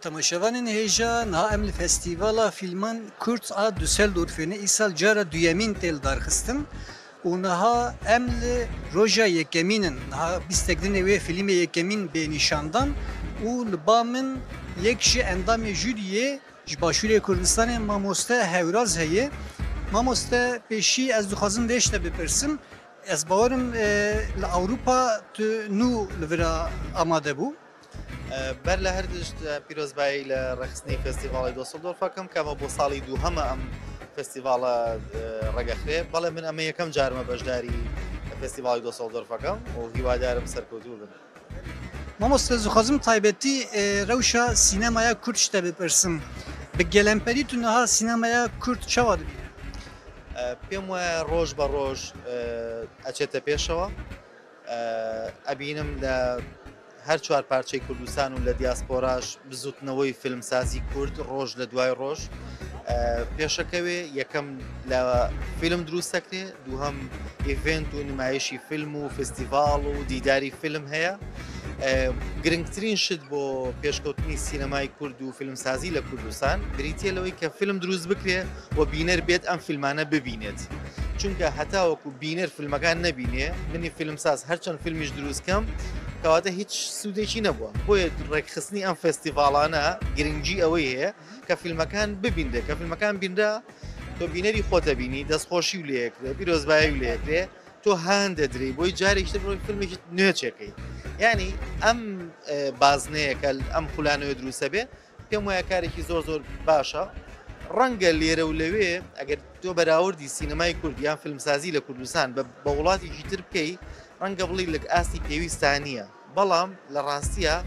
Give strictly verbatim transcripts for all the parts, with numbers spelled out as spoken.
Temaşevanên hêja, niha em li Festîvala Fîlman Kurd a Düsseldorfê ne, îsal cara duyemîn tê lidarxistin û niha em li roja yekemîn in. Niha bîstek din e wê fîlmê yekemîn bê nîşandan û li ba min yek ji endamê jûriyê ji Başûrê Kurdistanê mamoste Hewraz heye. Mamoste, pêşî ez dixwazim vê ji te bipirsim. Ez bawerim, e, li Ewropa tu nû li vira amade bû. E, ber li her tişt, e, pîrozbayî li rêxistinî Festîvalê Düsseldorf ekim, ke me bo salî dûheme em festîvala, e, ragihrê. Belê min em ê yekem car me beşdarî Festîvalê Düsseldorf ekim û hîwadar im serkewtû bin. Mamoste, ez dixwazim taybetî, e, rewşa sînemaya Kurd ji te bipirsim. Bi gelemperî tu niha sînemaya Kurd çawa dibînî? E, pêm wayê roj be roj, e, eçête pêşewe. E, ebînim li her çar parçeyê Kurdistan û li diasporaş bizûtneweyê fîlmsazî Kurd roj li duayê roj, e, pêşekewê. Yekem li fîlm dirûst ekrê, dûhem event û nimayişî fîlm û festîval û dîdarî fîlm heye. E, giringtirîn şit bo pêşkewtinî sînemayê Kurd û fîlmsazî li Kurdistan, birîtiye li wê ke fîlm dirûst bikirê û bîner bêt em fîlmane bibînêt. Çunke heta wekû bîner fîlmekan nebînê, min ê fîlmsaz her çend fîlmî ji dirûst kem, kewate hiç sûdekî nebû. Boye rêkxistinî em festîvalane giringî ewê heye ke fîlmekan bibînre, ke fîlmekan bînre, to bînerî xwe te bînî, destxweşî wî lê yekirê, pîrozbayî wî lê yekirê, to hende dirê, boy carê îşte birî fîlmekî nû çêkey. Yanî em, e, bazneyeke em xulanoyê dirûse bê, pêm waya karekî zor zor baş e. Renge lêre û lewê, eger to berawerdî sînemayê Kurd yan fîlmsazî li Kurdistan bi, bi welatekî tir bikey, renge bilî li astî pêwîsta niye. Belam li rastiya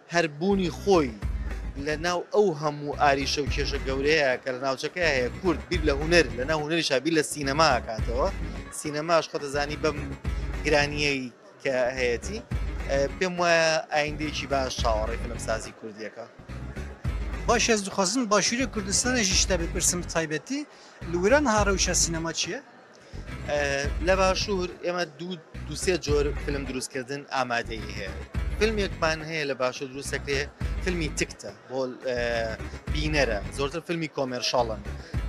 her bûnî xwe yî li nav ew hemû arîşe û kêşe gewreya ke li navçeke heye, Kurd bîr li huner, li nav hunerî şa bîr li sînema katewe. Sînema ji xwe dizanî bim giraniyê ke heyetî. E, pêm waya ayîndeyekî baş çawarê fîlmsazî Kurdiyê ke. Baş, ez dixwazim Başûrê Kurdistanê jî ji te bipirsim bi taybetî. Li wira niha rewşa sînema çi ye? E, li Başûr ême du, du sê cor fîlm dirûstkirdin amadeyî heye. Fîlmekman heye li Başûr dirûst dikirê, fîlmî tikt e, bo, e, bîner e. Zortir fîlmî komerşal in.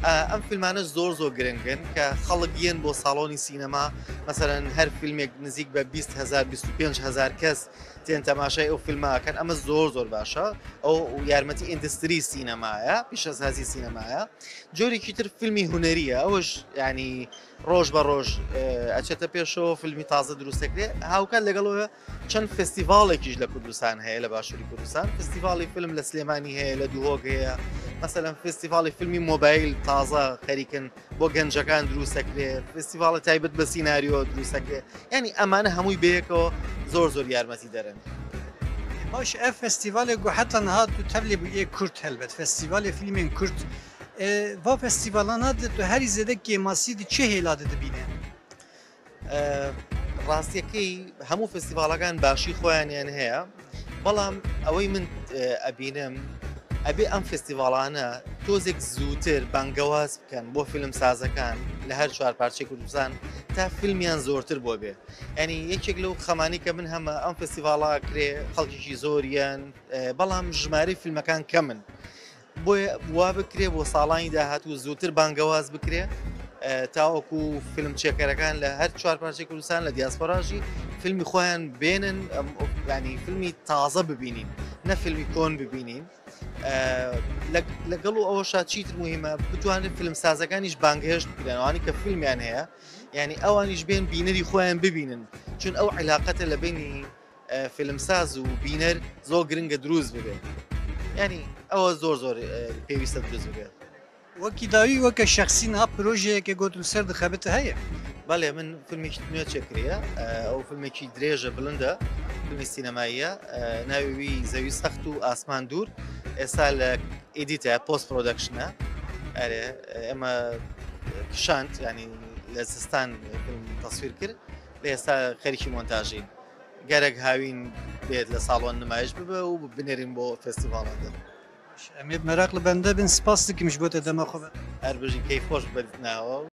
E, em fîlmane zor zor giring in ke xelk yên bo salonî sînema, meselen her fîlmek nizîk be bîst hezar, bîst û pênc hezar kes tên temaşayê ew fîlma akin. Eme zor zor baş e. Ew yarmetî endustrî sînema ye, pîşesazî sînema ye. Corekî tir fîlmî hunerî ye. Ew ji, yanî, roj be roj, e, eçete pêşo, fîlmî taze dirûst dikirê. Hawka legel we çend festîvalekî ji li Kurdistan heye, li Başûrî Kurdistan. Festîvalê fîlm li Silêmanî heye, li Duhok heye. Meselen, festîvalê fîlmî mobayîl taze xerîkin bo gencekan dirûst dikirê. Festîvalê taybet bi sînaryo dirûst dikirê. Yanî, emane hemûyî bê yeko zor zor yarmetî derin. Baş, ev festîvalê ku heta niha tu tevlê bûyê Kurd helbet, festîvalê fîlmên Kurd. E, va festîvalana de tu herî zêde kêmasî di çi hêla de dibîne? E, rastiyekî hemû festîvalakan başî xweyan yan heye. Belam ewey min, e, ebînim, ebê em festîvalane tozek zûtir bangewaz bikin bo fîlmsazekan li her çar parçeyê Kurdistan ta fîlmiyan zortir bo bê. Yanî yekek lew xemanî ke min heme em festîvala kirê, xelkekî zor yên, e, belam jimarê fîlmekan kem in. Boye wa bikirê bo salanî dahatû zûtir bangewaz bikirê. E, ta wekû fîlmçêkerekan li her çar parçeyê Kurdistan, li diaspora jî fîlmî xweyan bênin, em, yanî fîlmî taze bibînîn, ne fîlmî kon bibînîn. E, le-, legel û ew şa çîtir muhîm e, bitwanî fîlmsazekanî ji bangehişt bikirin, ewanî ke fîlmiyan heye, yanî ewanî ji bên bînerî xweyan bibînin. Çun ew îlaqete li bênî, e, fîlmsaz û bîner zor giring e dirûst bibe. Yanî ew zor zor, e, pêwîst e dirûst bibe. Wekî dawî, weke şexsî niha projeyeke ku tu li ser dixebite heye? Belê, min filmekî nû çêkiriye. E, ew filmekî dirêj e, bilind e. Filmê sînemayî ye. E, navê wî Zewî Sext û Asman Dûr. Êsa li edît e, post production e. Erê, e, ême kişand, yanî li zistan film teswîr kir. Lê êsa xerîkî montajî. Gerek hawîn bê li salon nimayiş bibe û binêrîn bo festîvalan de. Em ê bi meraq li bende bin. Spas dikim ji bo te dema xwe ve. Her bijî, keyfxweş bibe dîtina we.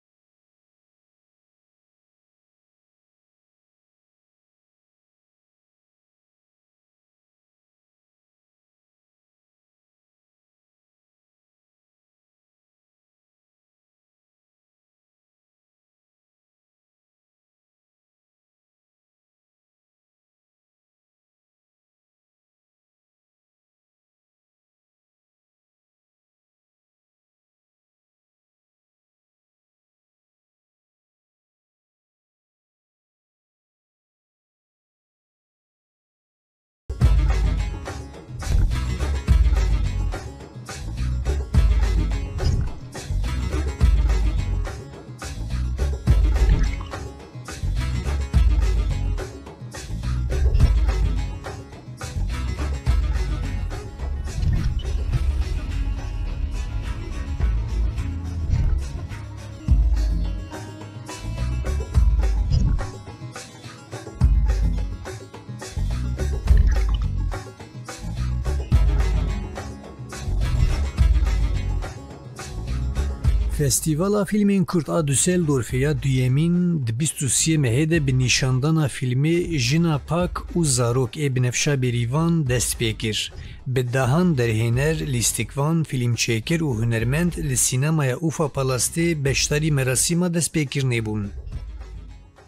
Festîvala Fîlmên Kurd a Düsseldorfê ya duyemîn di bîst û sê mehê de bi nîşandana fîlmê Jina Pak û Zarok ê Binefşa Bêrîvan dest pê kir. Bi dehan derhêner, lîstikvan, fîlmçêkir û hunermend li sînemaya Ufa Palastê beşdarî merasîma destpêkirinê bûn.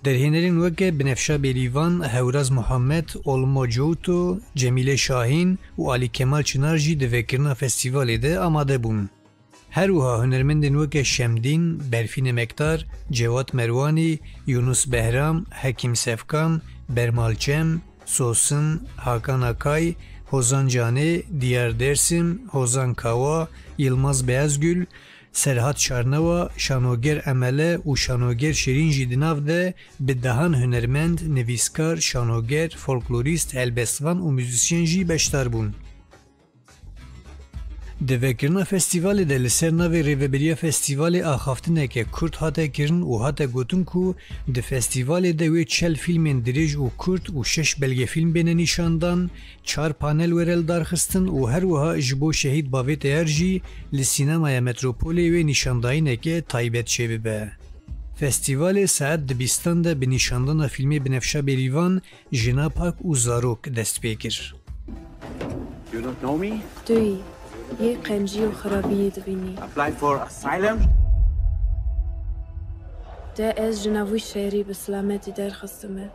Derhênerên weke Binefşa Bêrîvan, Hewraz Muhammed, Olmo Cowto, Cemîle Şahîn û Alî Kemal Çinar jî di vekirina festîvalê de amade bûn. Her wiha hunermendên weke Şemdîn, Berfîn Emekdar, Cewat Merwanî, Yunus Behram, Hekîm Sefkan, Bermal Çem, Sosin, Hakan Akay, Hozan Canê, Diyar Dersim, Hozan Kawa, Yilmaz Beyazgül, Serhat Çarnewa, şanoger Emele û şanoger Şirîn jî di nav de bi dehan hunermend, nivîskar, şanoger, folklorîst, helbestvan û muzîsyen jî beşdar bûn. Di vekirina festîvalê de li ser navê Rêveberiya Festîvalê axaftineke kurt hate kirin û hate gotin ku di festîvalê de wê çel fîlmên dirêj û kurt û şeş belgefîlm bêne nîşandan, çar panel were lidarxistin û her wiha ji bo Şehîd Bavê Teyar jî li Sînemaya Metropolê wê nîşandayîneke taybet çêbibe. Festîvalê saet di bîstan de bi nîşandana fîlmê Binefşa Bêrîvan, Jina Pak û Zarok dest pê kir. You don't know me? Tu yî yê qencî û xirabiyê dibînî. Apply for asylum? De ez ji nav wî şerî bi silametî derxistime.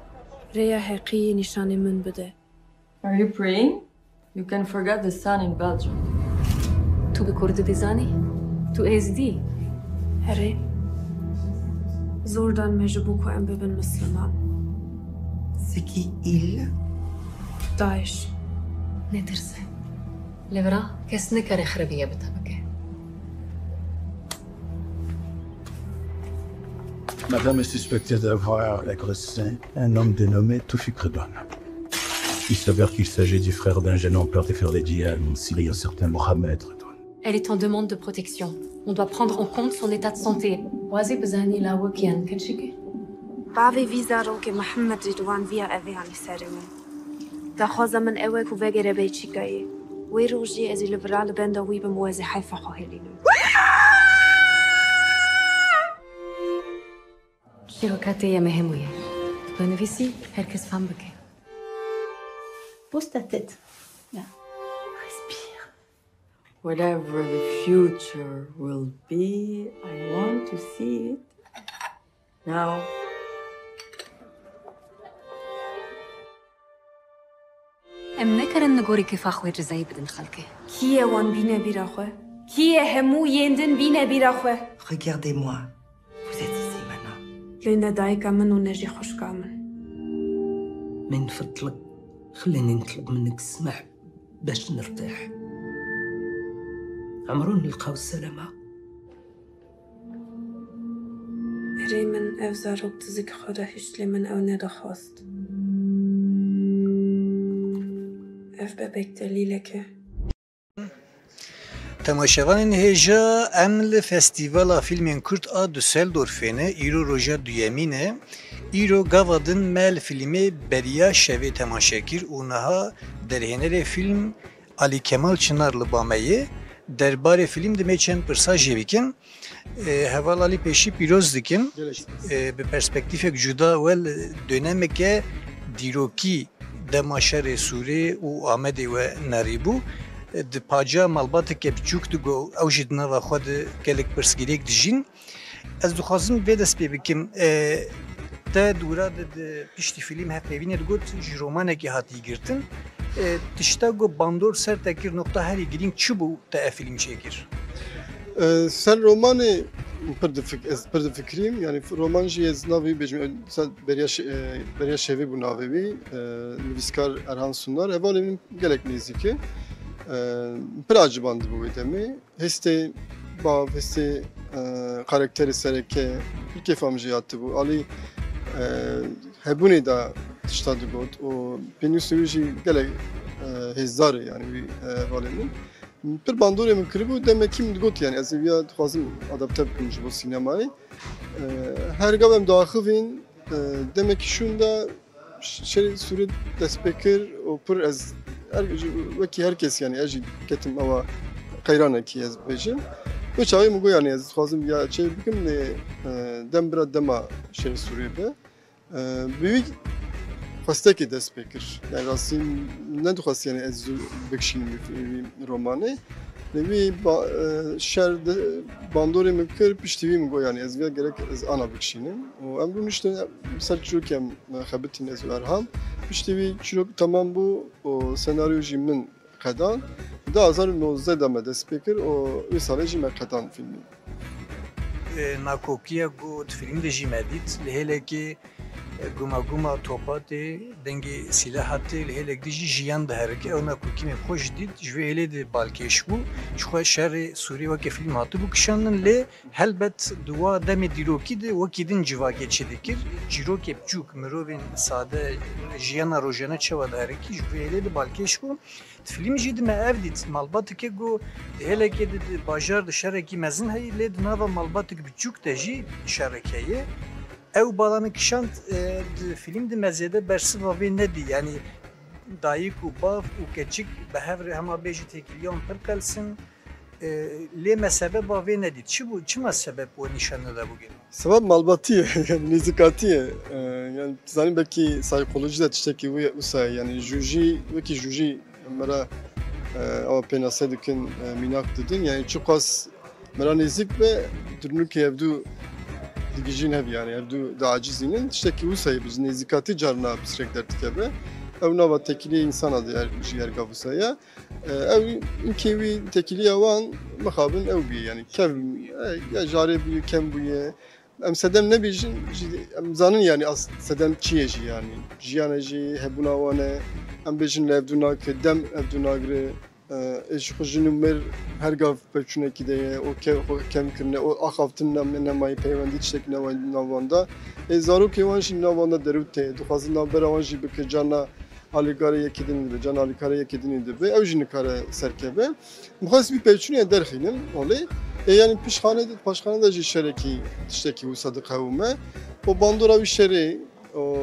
Rêya heqî yê nîşanê min bide. Are you praying? You can forget the sun in Belgium. Tu bi kurdî dizanî? Tu êzdî? Erê. Zor dan me ji bo ku em bibin misliman. C'est qui il? DAIŞ. Netirse. Li vira kes nikare xirabiyê bi te bike. Madame est suspectée d'avoir agressé un homme dénommé Toufik Redouane. Il s'avère qu'il s'agit du frère d'un jeune homme parti faire le djihad en Syrie, un certain Mohamed Redouane. Elle est en demande de protection. On doit prendre en compte son état de santé. Wazî bizanî lawik yan keçik e? Bavê vî zarokê Mihemed Rîdwan viya evê anî serê min. Daxwaza min ew e ku vegere Belçîkayê. Wê rojê ez ê li vira li benda wî bim û ez ê heyfa xwe hilînim. Şîrokatê ye me hemû ye. Tu binivîsî, her kes fam bike. Pose ta tête. Là. Respire. Whatever the future will be, I want to see it now. Em nekarin li gorî kefa xwe cezayê bidin xelkê. Kî ye wan bîne bîra xwe? Kî ye hemû yên din bîne bîra xwe? Regardez-moi. Vous êtes ici maintenant. Lê ne dayika min û ne jî xwişka min. من فضلك خليني نطلب منك السماح باش نرتاح. عمرو نلقاو السلامة. Erê min ev zarok dizî xwe re hişt lê min ew nedixwast. Ev bebek delîlek e. Temaşevanên hêja, em li Festîvala Fîlmên Kurd a Düsseldorfê ne, îro roja duyemîn e. Îro gava din me li fîlmê Beriya Şevê temaşe kir û niha derhênerê fîlm Alî Kemal Çinar li ba me ye. Derbarê fîlm dimê çend pirsa jê bikin. E, Heval Alî, pêşî pîroz dikim. Gelek. E, bi perspektîfek cuda, wel, dönemeke dîrokî dema şerê Sûrê û Amedê we nerîbû. E, di paca malbateke biçûk de ku ew jî di nava xwe de gelek pirsgirêk dijîn. Ez dixwazim vê dest pê bikim. E, te di wira de di piştî fîlm hevpeyvînê digot, ji romanekê hatiye girtin. E, tişta ku bandor ser te kir, noqta herî girîng çi bû te ev fîlm çêkir? E, ser romanê pir difik-, ez pir difikirîm. Yani f-, roman jî ez navê bêjim, e, ser Beriya Şe-, e, Beriya Şevê bû navê wî. E, nivîskar Erhan Sunar. Hevalê min gelek nêzîk e. E, pir acibandibû wê demê. Hestê bav, hestê, e, karakterê sereke pir kêfa min jî hatibû. Alî, e, hebûnê de tişta digot û pênûsê wî jî gelek, e, hêzdar e, yani wî, e, hevalê min. Pir bandorê min kiribû, demekî min digot, yani ez ê viya dixwazim adapte bikim ji bo sînemayê. E, her gav em diaxivîn, e, demekî şûnda şerê Sûrê dest pê kir û pir ez her, wekî her kes, yani ez jî ketim ewa qeyranekî ez bêjim. Wê çaxê min got, yanî ez dixwazim ya çê bikim, lê, e, dem bira dema şerê Sûriyê be. E, bi wî xwestekê dest pê kir. Yani rastî nedixwest, yani ez zû bikişînim wî, wî romanê. Lê wî ba-, e, şer de bandorê min kir, piştî wî min got, yani ez vê gerek ez ana bikişînim. Û em rû niştin ser çîrokê em xebitîn ez û Erhan. Piştî wî çîrok temam bû û senaryo jî min qedan. Di du hazar û nozdeh de me dest pê kir û wê salê jî me qedan fîlmî. E, nakokiya ku di fîlm de jî me dît, li hêlekê, e, guma guma topa tê, dengê sîleha tê, li hêlek dî jî jiyan diherike. Ew nakokî me xwe jî dît, ji vê hêlê de balkêş bû. Ji xwe şerê Sûrî weke fîlm hatibû kişandin, lê helbet di wa demê dîrokî de wekî din civakê çêdikir. Çîrokê biçûk, mirovên sade, jiyana rojane çawa diherikî, ji vê hêlê de balkêş bû. Di fîlm jî de me ev dît, malbateke ku di hêlekê de di bajar de şerekî mezin heye, lê di nava malbatek biçûk de jî şerek heye. Ew bala min kişand, e, di fîlm de me zêde bersiva vê nedî, yanî dayik û bav û keçik bi hev re hema bêjî têkiliyan pir qels in. E, lê me sebeba vê nedît. Çi bû? Çima sebeb we nîşan neda bû gelo? Sebeb malbatî ye, yani nêzîkatî ye. E, yani zanî belkî saykolojî de tiştekî wê wisa ye. Yani jûjî, wekî jûjî me re, e, ew pênase dikin, e, mînak didin. Yani çiqas me re nêzîk be, dûrînokê hevdû digihîjin hev, yani hevdû diacizînin. Tiştekî wisa ye, bi nêzîkatî carna pirsgirêk derdikeve. Ew nava têkiliyê însana de er-, jî erga wisa ye. E, ew, hinkê wî têkiliya wan mixabin ew bûye, yani kevn, e, ya jarê bûye, kevn bûye. Em sedem nebêjin, jî em zanin yani as-, sedem çi ye jî yani. Jiyan e jî, hebûna wan e. Em bêjin li hevdû nake, dem hevdû nagire. E, ê ji xwe jin û mêr her gav pevçûnekî de ye, û ke-, xwe kevn kirine, û axaftin ne-, nemayê peywendî tiştekî nemayê nav wan de. Ê zarokê wan jî nav wan de derût tê, dixwazin navbera wan jî bike, carna alîkarê yekê din dibe, can alîkarê yekê din dibe, ew jî nikare serkeve. Min xwest vî pevçûnê derxînim holê. Ê, yanî pişxane de, paşxane de jî şerekî tiştekî wisa diqewime. Û bandora wî şerê, û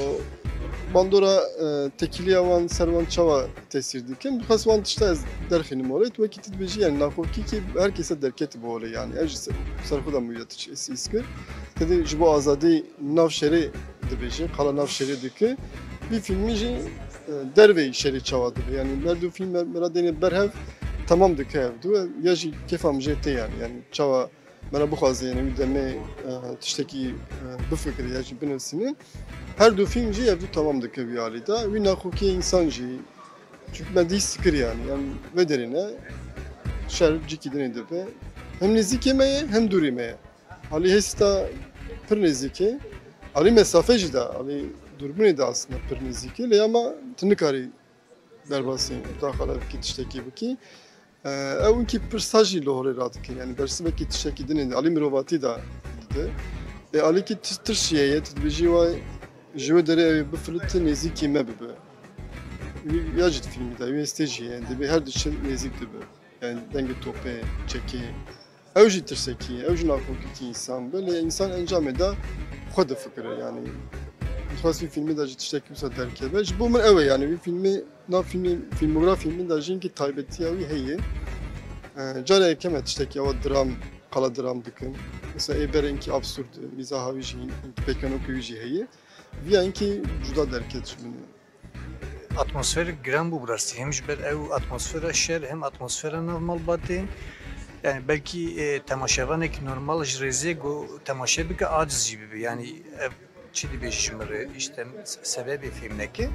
bandora, e, têkiliya wan ser wan çawa tesîr dikin. Min xwest wan tişta ez derxînim holê. Tu wekî tu dibêjî, yanî naxokî kî her kesî derketî bi holê yanî. Ev jî ser, ser xwe de min ya tişt hîs kir. Tedê ji bo azadî nav şerê dibêje, qala nav şerê dike. Vî fîlmî jî, e, derveyî şerê çawa dibe. Yanî her du fîlm me, me re dêne ber hev, temam dike hev du. Ya jî kêfa min jê tê yanî. Yanî çawa me re bixwaze, yanî wî demê, e, tiştekî, e, bifikire ya jî binivîsîne. Her du fîlm jî hev du temam dike vî alî de. Wî naxokiya însan jî, çimkî me dîs kir yanî. Em vê derê ne, şer cîkî dinê dibe. Hem nêzîkê me ye, hem dûrê me ye. Alî hêsta pir nêzîk e. Alî mesafe jî de, alî dûrbûnê de aslında pir nêzîk e. Lê ama tu nikarî derbasî daxala bikî, tiştekî bikî. E, ew wekî pirsa jî li holê radikin. Yani bersivekî tiştekî dinê de, alî mirovatî de dide. E, alî kî tu tirs jî heye, tu dibêjî way ji wê derê ew ê bifilitin nêzîkî me bibe. Ya jî di fîlmî de, wê stê jî heye. Dibê her diçe nêzîk dibe. Yani dengê topê, çekê. Ew jî tirsekî ye, ew jî naxokîkî însan be, lê însan encamê de xwe difikire, yanî. Dixwest vî fîlmê de jî tiştekî wisa derkeve. Ji bo min ew e, yanî vî fîlmê, nav fîlmê, fîlmografî min de jî hinkî taybetiya wî heye. E, cara yekem e tiştekî ewa dram, qala dram dikim. Mesela ê berê hinkî absurd e, mîzaha wî jî, hinkî pêkenokê wî jî heye. Viya hinkî cuda derket ji min. Atmosfer giran bû bi rastî. Hem ji ber ew atmosfera şer, hem atmosfera nav malbatê. Yani belkî, e, temaşevanekî normal ji rêzê ku temaşe bike aciz jî bibe. Yani ev çi dibêje ji min re, işte se-, sebebê fêm neke.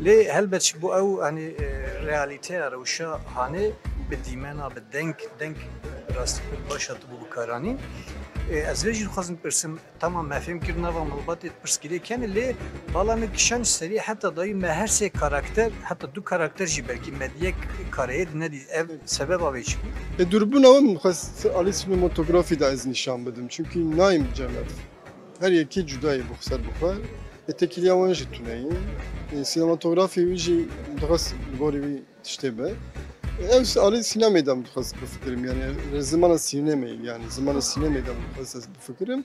Lê helbet ji bo ew, hani, e, realîteya rewşa hanê bi dîmena, bi deng, deng rastî pir baş hatibû bikaranîn. E, ez vê jî dixwazim pirsim, Tamam, me fêm kir nava malbatê pirsgirêk hene, lê bala min kişand ji serî heta dayî me her sê karakter, heta du karakter jî belkî me di yek kareyê de nedî. Ev sebeba vê çi bû? E, dûrbûna wê min xwest alî sînematografî de ez nîşan bidim. Çimkî nayêm cem ev. Her yekî cuda ye bi xwe ser bi xwe. E, têkiliya wan jî tune ye. E, sînematografî wî jî dixwest li gorî wî tiştê be. Ew s-, alî sînemê de min dixwest bifikirim, yani, zimana sînemê, yani, zimana sînemê de min dixwest ez bifikirim.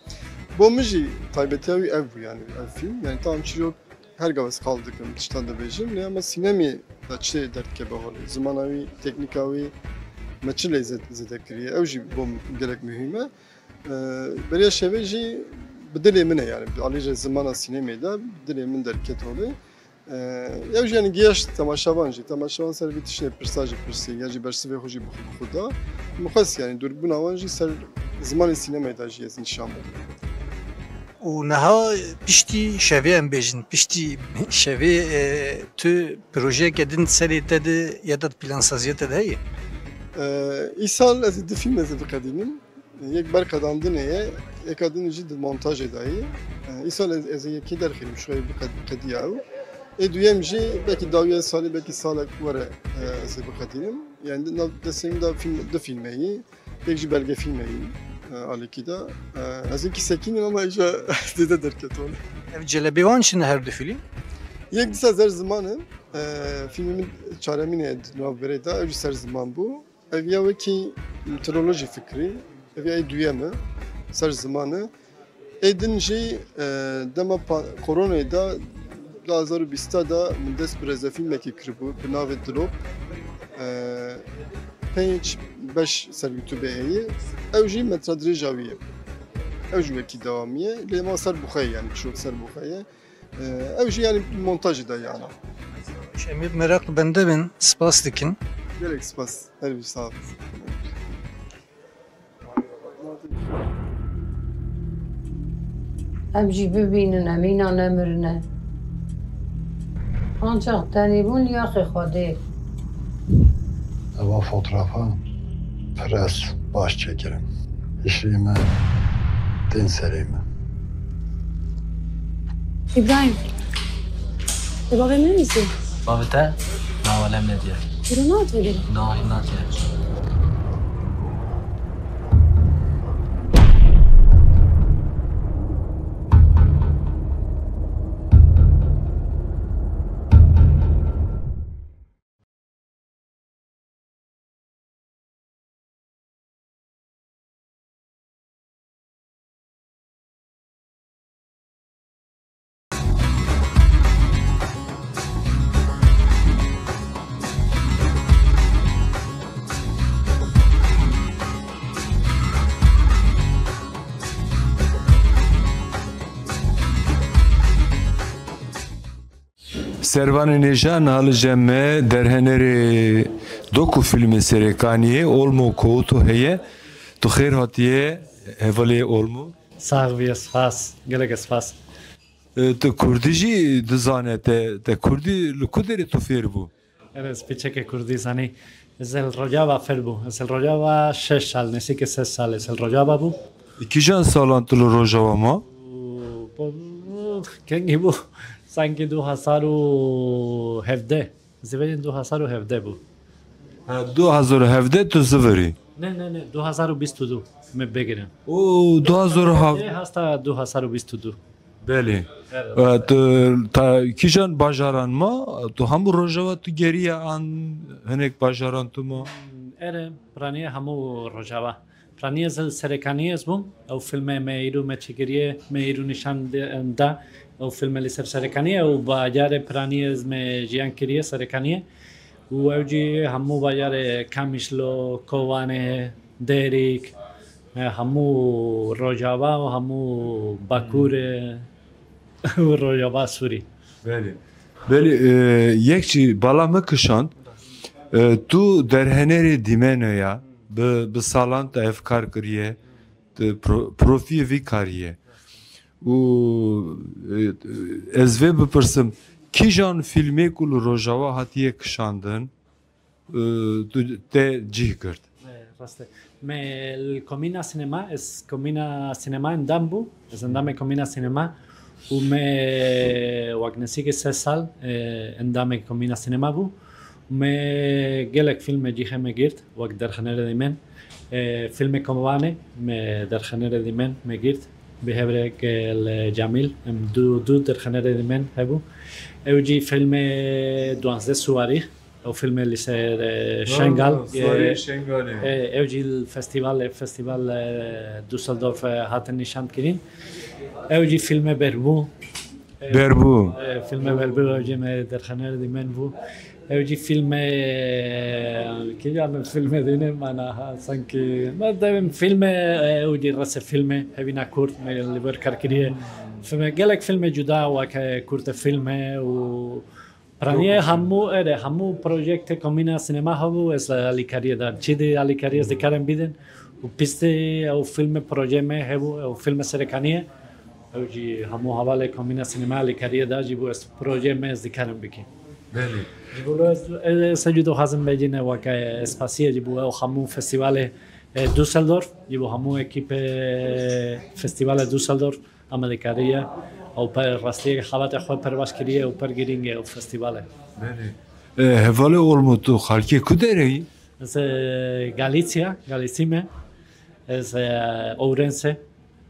Bo min jî taybetiya wî ev bû, yani, ev fîlm. Yani, tamam çîrok her gav ez qal dikim, tiştan dibêjim, lê ama sînemê de çi derdikeve holê. Zimana wî, teknîka wî, Me çi lê zê-, zêde kiriye? Ew jî bo min gelek muhîm e. E, beriya şevê jî bi dilê min e, yani bi alî zimana sînemê de bi dilê min derket holê. E, ew jî yani giyaş temaşevan jî. Temaşevan ser vî tiştê pirsa jî pirsî, ya jî bersivê xwe jî bi xwe, bi xwe da. Min xwest yani dûrbûna wan jî ser zimanê sînemê de jî ez nîşan bidim. Û niha piştî şevê, em bêjin, piştî şevê, e, tu projeyeke din serê te de ya da plansaziya te de heye? E, îsal ez ê du fîlm ez ê biqedînim. Yek berqedandinê ye, yeka din jî di montajê de ye. E, îsal ez, ez ê yekê derxînim, şixeyê biqed-, qediya ew. Ê duyem jî belkî dawiya salê, belkî salek were, e, ez ê biqedînim. Yani di nav destê min de fîlm, du fîlm heye. Yek jî belgefîlm heye, e, alîkî de. E, ez êkî sekînim ama îja zêde derket holê. Ev celebê wan çi ne her du fîlm? Yek dîsa ser ziman e. E, fîlmê min çaremîn e di nav berê de, ew jî ser ziman bû. Ev ya wekî mitolojî fikrî, ev ya ê duyem e, ser ziman e. Ê din jî, e, dema pa-, koronayê de, du hazar û bîst de min dest bi rêzefîlmekê kiribû, bi navê Dilop. E, pênc beş ser YouTube heye. Ew jî metradirêja wî ye. Ew jî wekî dewamî ye. Lê ma ser bi xwe ye, yani çû ser bi xwe ye. E, ew jî yani montajê de ye ana. Em ê bi meraq li bende bin. Spas dikin. Gelek spas. Her bir sağ ol. Em jî bibînin, em îna nemirine. Ancax tenêbûn li yaxê Xwedê. Eva fotoğrafa pir ez baş çekirim. Hişê me tên serê me. Îbrahîm, tu bavê min nivîsî? Bavê te? Na, wele em nediye. Piro nat vegere? Na, hîn natiye. Servanê nêja niha li cem me derhenerê doku fîlmê Serêkaniyê Olmo Kowuto heye. Tu xêr hatiye hevalê Olmo. Sax bî, spas. Gelek spas. E, tu kurdî jî dizane, te, te kurdî li ku derê tu fêr bû? Erê, ez piçeke kurdî zanî. Ez li Rojava fêr bû. Ez li Rojava şeş sal, nêzîkî sê sal ez li Rojava bû. Kîjan salan tu li Rojava ma? Kengî bû? Sankî du hazar û hevdeh. Zivêrên du hazar û hevdeh bû. Ha, du hazar û hevdeh tu zivirî? Ne, ne, ne, du hazar û bîst û du me bigirin. O, du hazar û hevdeh. Hasta du hazar û bîst û du. Belê. Evet. E, tu ta kîjan bajaran ma? Tu hemû Rojava tu geriye an hinek bajaran tu ma? Erê, piraniye hemû Rojava. Piraniye ez li Serêkaniyê ez bûm. Ew fîlmê me îro me çêkiriye, me îro nîşan de, da. Ew fîlmê li ser Serêkaniyê û bajarê piraniye ez me jiyan kiriye Serêkaniyê. Û ew jî hemû bajarê Kamîşlo, Kobanê, Dêrîk, e, hemû Rojava û hemû Bakur, e, û Rojava Sûrî. Belê. Belê, e, yek jî bala me kişand. E, tu derhenerê dîmene ya, bi, bi salan te ev kar kiriye, tu pro-, profiyê vî karî ye. Û, e, ez vê bipirsim, kîjan fîlmê ku li Rojava hatiye kişandin, e, tu te cih girt? E, rast e. Me li komîna sînema, ez komîna sînema endam bû. Ez endamê komîna sînema û me wek nêzîkî sê sal, e, endamê komîna sînema bû. Me gelek fîlmê cihê me girt, wek derxenerê dîmen. E, fîlmê Kobanê me derxenerê dîmen me girt. Bi hevrek, e, li Cemîl, em du, du derxenerê dîmen hebû. Ew jî fîlmê Duwazdeh Siwarî. Ew fîlmê li ser, e, Şengal, ha, Siwarê, e, Şengalê. E, ew jî li festîval, e, festîval, e, Düsseldorf, e, hatin nîşan kirin. Ew jî fîlmê Berbû. E, Berbû. E, fîlmê Berbû ew jî me derxenerê dîmen bû. Ew jî filme, kîjan filme dîne mana ha, sankî, me devim filme, ew jî rese filme, hevîna kurt, me li ber kar kiriye. Filme, gelek filme cuda, weke kurte filme û piraniye hemû, ere, hemû projekte komîna sinema hebû, ez alîkariyê da. Çi dî alîkariyê ez dikarim bidin. Û pîstê ew filme proje me hebû, ew filme serekaniye. Ew jî hemû hevalê komîna sinema alîkariyê da, jî bû ez proje me ez dikarim bikî. Belê. Ji bo ez, ez, ez jî dixwazim bejîne weke Espasiye jî bû ew hemû festîvalê, e, Düsseldorf, jî bû hemû ekîpê festîvalê Düsseldorf amadekariye. Ew per rastiyê xebatê xwe per baş kiriye û per girîng e ew festîvalê. Belê. E, hevalê Olmo, tu xalkê ku derê yî? Ez, e, Galicia, Galisî me. Ez, e, Ourense.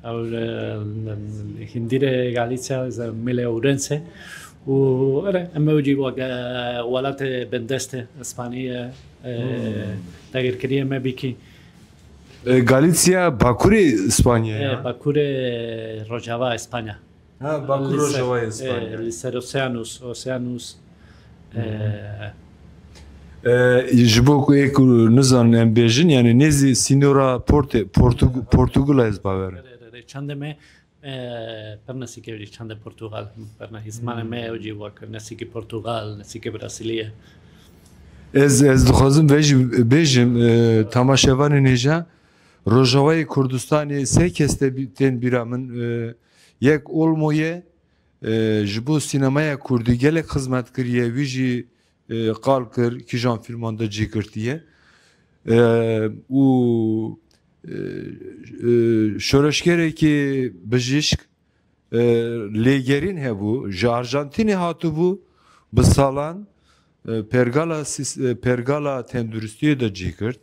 Ew, e, hindîrê Galicia, ez, e, mêlê Ourense. Û, ere, em ew jî weke, e, welatê bindeste, Îspaniye, e, dagirkiriyê me bikî. E, Galicia bakurê Îspanya E, ya? Bakurê Rojava Îspanya. Ha, Bakur Li ser, Rojavayê Îspanya. E, li ser Oceanus, Oceanus. E, E, ji bo ku ê ku nizanin em bêjin, yani nêzî sînora Porte-, Portug-, Portugala ez bawer. Re, re, re, çandê me, e, per nesîkê jî çandê Portugal, per ne-, îsmanê me ew jî wek nesîkî Portugal, nesîkî Brasîliyê. Ez, ez dixwazim vê jî bêjim, e, tamaşevanên hêja, Rojavayê Kurdistanê sê kes te bî-, tên bîra min, e, yek Olmo ye, e, ji bo sînemaya kurdî gelek xizmet kiriye, wî jî, e, qal kir, kîjan fîlman de cî girtiye. E, û, e, e, şoreşgerekî bijîşk, e, lêgerîn hebû, ji Arjantînê hatibû, bi salan, e, pergala sis-, e, pergala tenduristiyê de cî girt.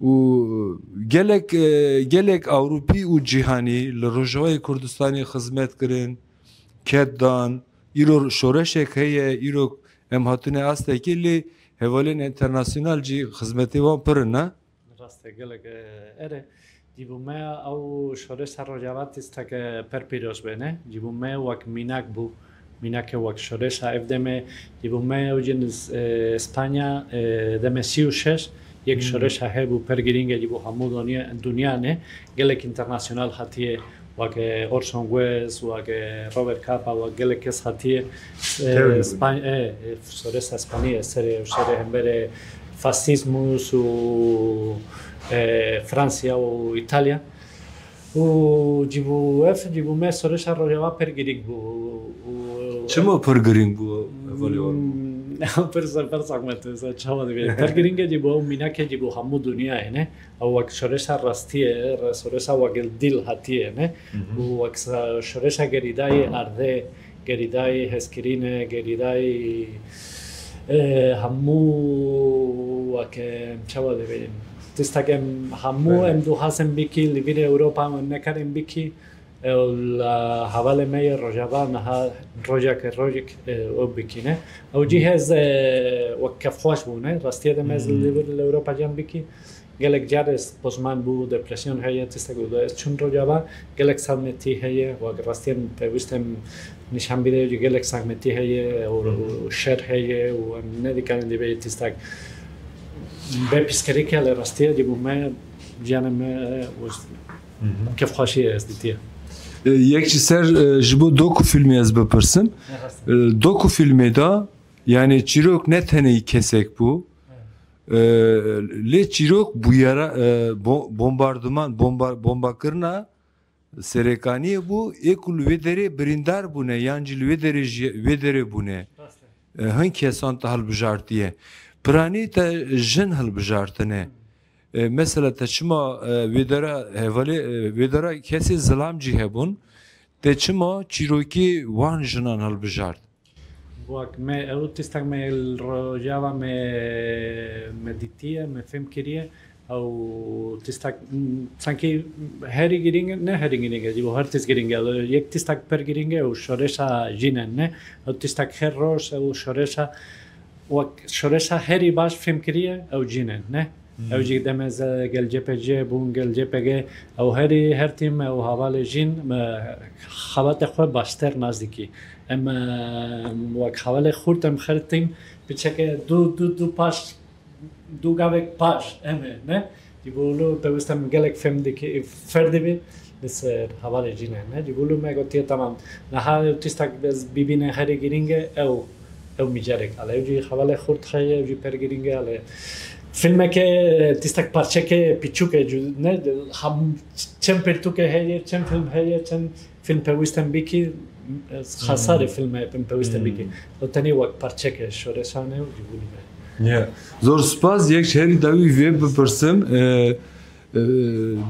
Û gelek, e, gelek Ewropî û cîhanî li Rojavayê Kurdistanê xizmet kirin, ket dan. Îro şoreşek heye, îro em hatine astekê, lê hevalên enternasyonal jî xizmetê wan pir in, ne? Rast e, gelek, e, ere. Cî bo me ew şoreşa Rojava tiştek, e, per pîroz be, ne? Cî bo me wek mînak bû. Mînake wek şoreşa ev demê, cî bo me ew jî, e, Spanya, e, demê sî û şeş, yek Hmm. şoreşa hebû per girîng e cî bo hemû donya-, dunya ne. Gelek internasyonal hatiye, wek, e, Orson Welles, wek, e, Robert Capa, wek gelek kes hatiye, e, Tevlî bûn. Span-, e, e, şoreşa Spanya, serê, serê hemberê fasîzmus û, e, Fransa û Îtalya. Û cî bo ev, cî bo me şoreşa Rojava per girîng bû. Û Çima per girîng bû, hevalê Ormo? Hmm, persa, persa zehmet e, çawa dibê. Per girîng e cî bo ew mînake cî bo hemû dinyayê ne. Ew wek şoreşa rastiyê, re-, şoreşa wek dîl hatiye ne. Hı hı. Û wek sa-, şoreşa gerîdayê erdê, gerîdayê hezkirîne, gerîdayê, e, hemû wek, e, çawa dibê. Tiştek em hemû Belê. em dixwazin bikî, li vîrê Ewropa em nekarin bikî. Ew li hevalê me yê Rojava niha rojek, rojek, e, ew bikîne. Ew cî Hı. hez, e, wek kefxweş bûne. Rastiyê de me ez Hı. li vir li Ewropa can bikî. Gelek car ez pozman bû, depresyon heye, tiştek bû. Ez çûm Rojava, gelek zehmetî heye. Wek rastiyê em pêwîst em nîşan bide, gelek zehmetî heye, û, Hı. û şer heye, û em nedikarin dibê tiştek. Bê pîskerî ke lê rastiyê cî bo me, jiyanê me, e, wis-, Hı hı. kefxweşiyê ez dîtiye. E, yek ji ser, e, ji bo doku filmê ez bipirsim. Ne rast e. E, doku filmê de, yani çîrok ne tenê kesek bû. Evet. E, lê çîrok bûyera, e, bo-, bombardiman, bomba-, bombakirina Serêkaniyê bû, ê ku li wê derê birîndar bûne, yan jî li wê derê jî, wê derê bûne. Rast e. E, hin kesan te hilbijartiye. Piranî te jin hilbijartine. E, mesela te çima, e, wê dera hevalê, e, wê dera kesê zilam jî hebûn, te çima çîrokê wan jinan hilbijart? Wek me ew tiştek me li Rojava me, me dîtiye, me fêm kiriye. Ew tiştek, m, sankî herî girîng e, ne herî girîng e, ji bo her tişt girîng e. Yek tiştek pir girîng e, ew şoreşa jînen ne. Ew tiştek her roj, ew şoreşa, wek şoreşa herî baş fêm kiriye, ew jînen ne. Hmm. Ew jî demê ze gel C P C bûn, gel C P G, ew herî her tîm, ew hevalê jîn, me xebatê xwe baştir nas dikî. Em, e, wek hevalê xurt em her tîm, Piçeke du, du, du paş, du gavek paş em e, ne? Ji bo wilo pêwîst e em gelek fêm dike, fêr dibin li ser hevalê cînê, ne? Ji bo wilo me gotiye, tamam, niha ew tiştek ez bibîne herî girîng e, ew, ew mijarek. Ale ew jî hevalê xurt heye, ew jî pir girîng e, ale filmeke, tiştek parçeke piçûk e, cû-, ne? Hem çend pirtûke heye, çend film heye, çend film pêwîst e em bikî, xesarê filme em pêwîst e em bikî. Hmm. O tenê wek parçeke şoreşan e û ji bo wilo me. Ya. Zor spas, yek ji herî dawî vê bipirsim. E, e,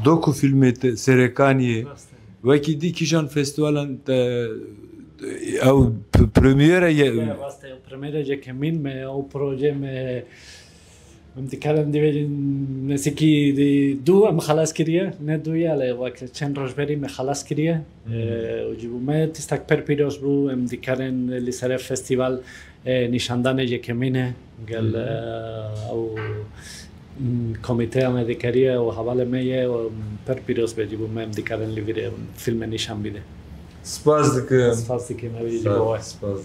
doku filmê te, Serekaniyê, rast e, wekî dî kîjan festîvalan te, ew p-, premiere ye? Ya, rast e, premiere yekemîn me, ew proje me, em dikarin divê nêzîkî di-, du em xelas kiriye, ne du ye, lê wek çend roj berî me xelas kiriye. Hmm. E, û ji bo me tiştek pir pîroz bû, em dikarin li ser festîval, e, nîşandanê yekemîn e, gel, hmm, e, ew, mm, komîteya me dikariye û hevalê me ye û pir pîroz be ji bo me em dikarin li vîrê filmê nîşan bide. Spas dikim. Spas dikim, ew jî ji bo we. Spas.